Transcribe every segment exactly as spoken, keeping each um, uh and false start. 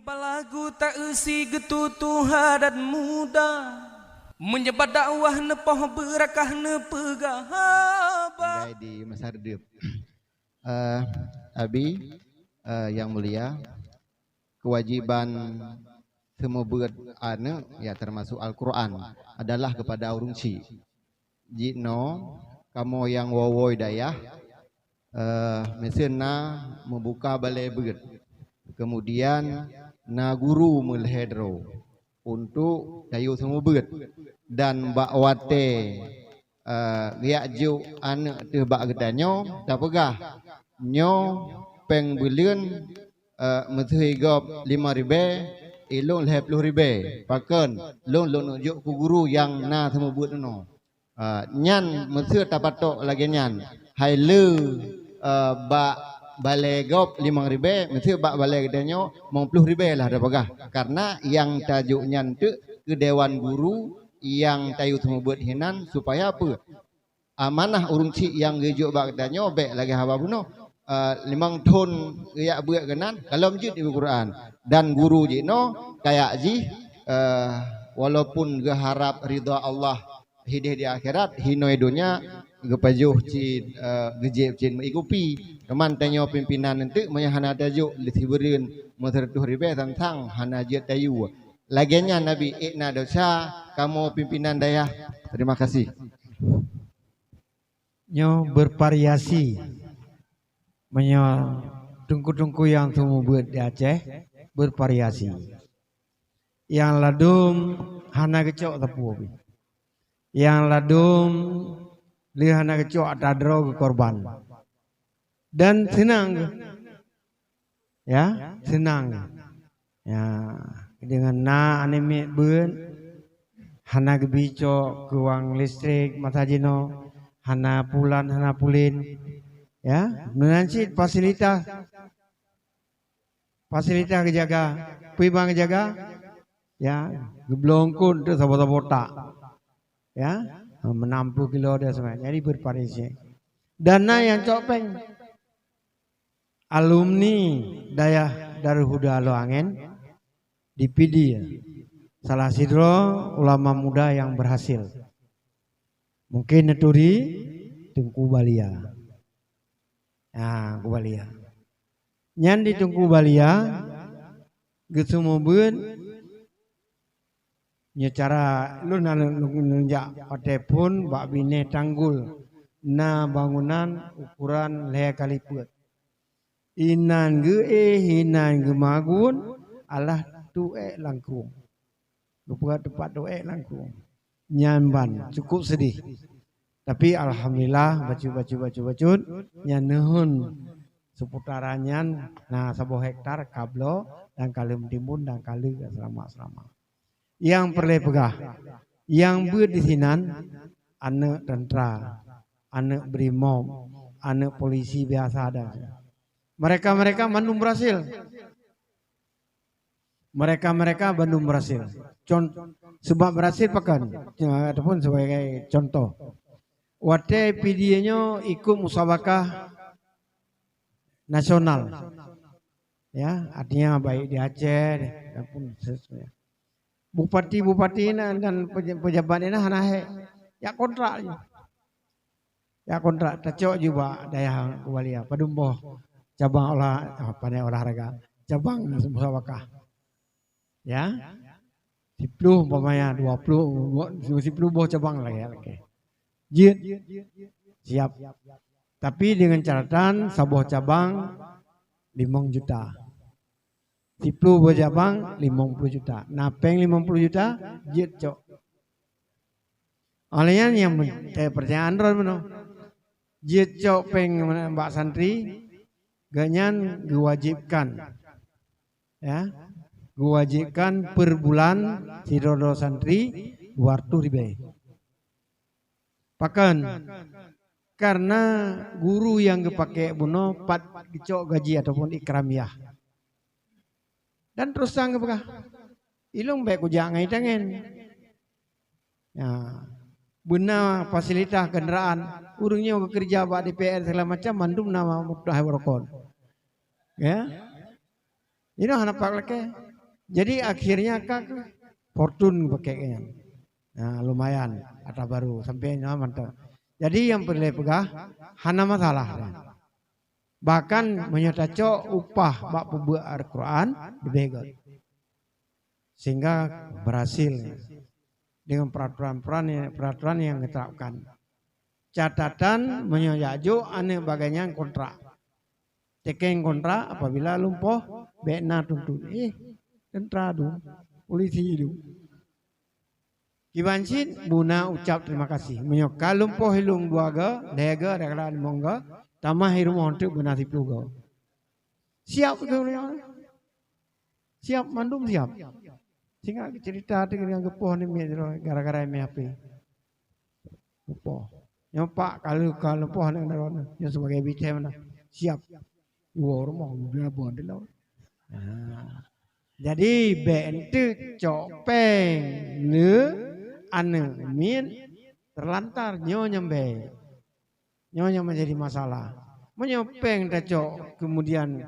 Balagu ta-eusi geututoe adat muda, meunyebat dakwah neupoh beurakah neupeugah haba. Tinggai di masa reudeup. Eh, Abi, eh, yang mulia, kewajiban seumeubeuet aneuk, ya, termasuk Al-Quran, adalah kepada ureuëng chik. Jinoe kamoe nyang woe-woe dayah, eh, meusén na meubuka balée beuet. Kemudian na guru meulhée droe untuk tayue seumeubeuet. Dan bak watée, eh, geujak jok aneuk teuh bak geutanyoe, tapeugah, "Nyoe péng buleuen, eh, meuseuhi gob limong ribée, ilôn lhée ploh ribée. Pakon? Lôn, lôn neuk jok keu guru nyang na seumeubeuet nyoe." Ah, nyan meuseuti tapatok lagée nyan. Hai le, ah, bak balée gob limong ribée, meuseuti bak balée geutanyoe limong ploh ribée lah tapeugah. Karena nyang tajok nyan teuk keu dewan guru nyang tayue seumeubeuet hinan supaya peue? Amanah ureuëng chik nyang geujok bak geutanyoe bék lagée haba bunoe. Ah, limong thon geujak beuet keunan, ka lom jeuet ibu Quran. Dan guru jinoe kayak jih, ah, walaupun geuharab ridha Allah hideh di akhirat, hinoe donya geupajoh cit, eh, geujeb cit meuigopi. Teuma tanyoe pimpinan eunteuk meunyoe hana tajok lé sibeureuen meuseureutôh ribée sang-sang hana jeuet tayue. Lagée nyan Nabi, ék na desya kamoe pimpinan dayah. Terima kasih. Nyoe bervariasi. Meunyoe teungku-teungku nyang seumeubeuet di Aceh, bervariasi. Nyang ladôm hana geucok sapeue pih. Nyang ladôm lé hana geucok atra droe geukorban. Dan seunang geuh. Ya, seunang geuh. Ya, deungon na aneuk miet beuet, hana geubi cok keu wang listrik masa jinoe, hana pulan, hana pulin. Ya, meunan cit fasilitas. Fasilitas geujaga, peue ban geujaga, ya, geubloe eungkôt teuk saboh-saboh tak. Ya, meunam ploh kilo dia semuanya. Jadi bervariasi. Dan na nyang cok péng. Alumni Dayah Darul Huda Lô Angén di Pidie, salah sidroe ulama muda nyang berhasil. Mungkin neuturi Teungku Balia. Ha, Teungku Balia. Nyan di Teungku Balia geuseumeubeuet nyoe cara lôn hana lôn jak watée phon bak binéh tanggul na bangunan ukuran lhée kali peuet. Inan geuéh, inan geumagun, alah tuek langkong. Geupeugah teumpat tuek langkong. Nyan ban cukup sedih. Tapi alhamdulillah, bacut, bacut, bacut, bacut, nyan neuheun seputaran nyan na saboh hektar kabloe dan ka lheueh meutimbun dan ka lheueh seulamat-seulamat. Nyang peureulée peugah, nyang beuet disinan aneuk tentara, aneuk brimob, aneuk polisi biasa dan mereka-mereka mandum berhasil. Mereka-mereka bandum berhasil. Con-, sebab berhasil pakon, ataupun sebagai contoh. Watée Pidie nyoe ikut musabakah nasional. Ya, artinya baik di Aceh dan pun seterusnya. Bupati-bupati na dan peja-, pejabat na hana hék. Ya kontrak je. Ya kontrak tacok ju bak dayah Teungku Balia. Padum boh cabang olah, ah, pandai olahraga. Cabang musabakah. Ya. Siploh umpamanya, dua ploh, dua, siploh boh cabang lagée, lagée. Jeuet. Siap. Tapi dengan catatan saboh cabang limong juta. Siploh boh cabang limong ploh juta. Na péng limong ploh juta, jeuet cok. Oleh nyan nyang men-, eh, pertanyaan droe meunoe. Jeuet cok péng bak santri, gobnyan geuwajibkan. Ya, geuwajibkan per bulan sidroe-droe santri dua ratus ribée. Pakon? Karena guru nyang geupaké bunoe pat geucok gaji ataupun ikramiah. Dan terus terang geupeugah, "Ilong bék kujak ngai tangen." Ya. Beuna fasilitas kendaraan, ureuëng nyoe geukeureuja bak D P R segala macam, mandum na mutah rokon. Ya. Inoe hana pak lakée. Jadi akhirnya ka Fortune pakai nyan. Nah, lumayan atra baru sampai nyoe mantap. Jadi nyang peureulée peugah hana masalah. Bahkan meunyoe tacok upah bak peubuet Al-Quran leubeh gét. Sehingga berhasil dengan peraturan-peraturan, peraturan yang diterapkan. Catatan meunyoe jak jok aneuëk bagai nyan kontrak. Tekeng kontrak apabila lumpoh bék na tuntut. Eh, tentara dum, polisi dum. Kiban cit buna ucap terima kasih. Meunyoe ka lumpoh ilong dua ga, lhée ga, ada kala limong ga, tamah i rumoh teuk beuna siploh ga. Siap ke uroe nyoe? Siap, mandum siap. Singa cerita tu dengan geupoh ni miet droe gara-gara mé H P. Geupoh. Nyoe pak kalau kalau poh ni droe ni, nyoe sebagai bicai mana? Siap. Dua rumah, dua buah di laut. Nah. Jadi bék enteuk cok péng le aneuëk miet terlantar nyoe nyang bék. Nyoe nyang menjadi masalah. Meunyoe péng tacok kemudian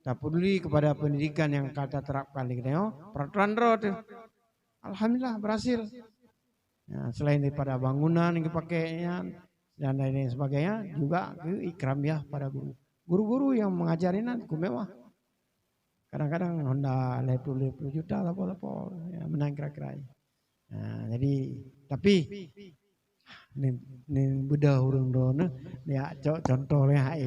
tapeduli kepada pendidikan yang ka taterapkan di nyoe, peraturan droe tu. Alhamdulillah berhasil. Ya, selain daripada bangunan yang dipakai nyan dan lain-lain sebagainya, juga ke ikramiah pada guru. Guru-guru yang mengajar inan ku mewah. Kadang-kadang Honda lhée puluh, lhée puluh juta lapor-lapor, ya, menang kira-kira. Nah, jadi tapi ni, ni beudah ureuëng droe ni, ya, co-, contoh lé hai.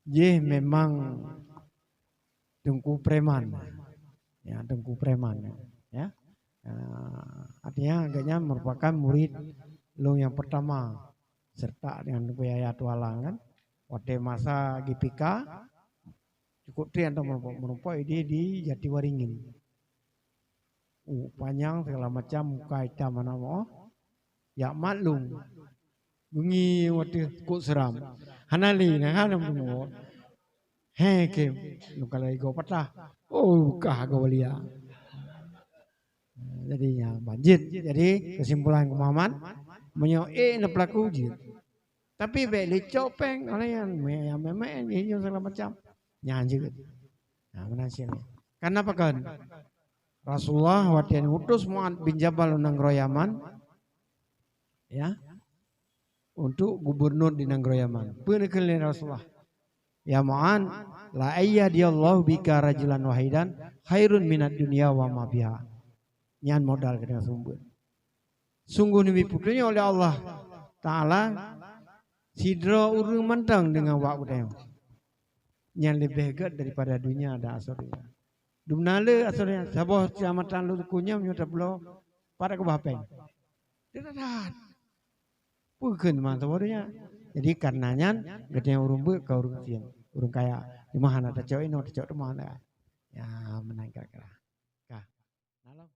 Jih memang Teungku Preman. Ya, Teungku Preman, ya. Ah, artinya agaknya merupakan murid lôn yang pertama serta dengan Teungku Yahya Tualang kan. Watée masa G P K cukup trian tu merumpok, merumpok di, di Jatiwaringin. Uh, panyang segala macam muka hitam mana mau. Ya maklum. Bunyi watée kok seram. Hana li nah hana meunyoe. He ke, nu kalau igo patah. Oh, kah go walia. Jadi ya banjir. Jadi kesimpulan keumahaman, meunyoe eh na pelaku jeuet. Tapi bék licok péng oleh yang me- yang memain nyoe segala macam. Nyan jeuet. Nah, meunan sini. Karena apa kan? Rasulullah watée utus Mu'ad bin Jabal u nanggroe Yaman, ya, untuk gubernur di nanggroe Yaman. Peue neukheun lé Rasulullah? Ya Mu'ad, la ayyadiyallahu bika rajulan wahidan khairun minad dunya wa ma fiha. Nyan modal keuneuk sumbeuen. Sungguh neubri peutunyok oleh Allah Taala sidroe ureuëng mantong deungon wak geutanyoe. Nyan leubeh gét daripada dunia dan asoe dunia. Dumna le asoe dunia, saboh keucamatan lôn kunyam nyoe tabloe pada keubah péng. Tidak that. Peue kheun ma saboh dunia. Jadi karena nyan geutanyoe ureuëng beuet ka ureuëng sieng, ureuëng kaya. Cuma hana tacok inoe, tacok teuma hana. Ya, meunan kira-kira. Ka. Nalong.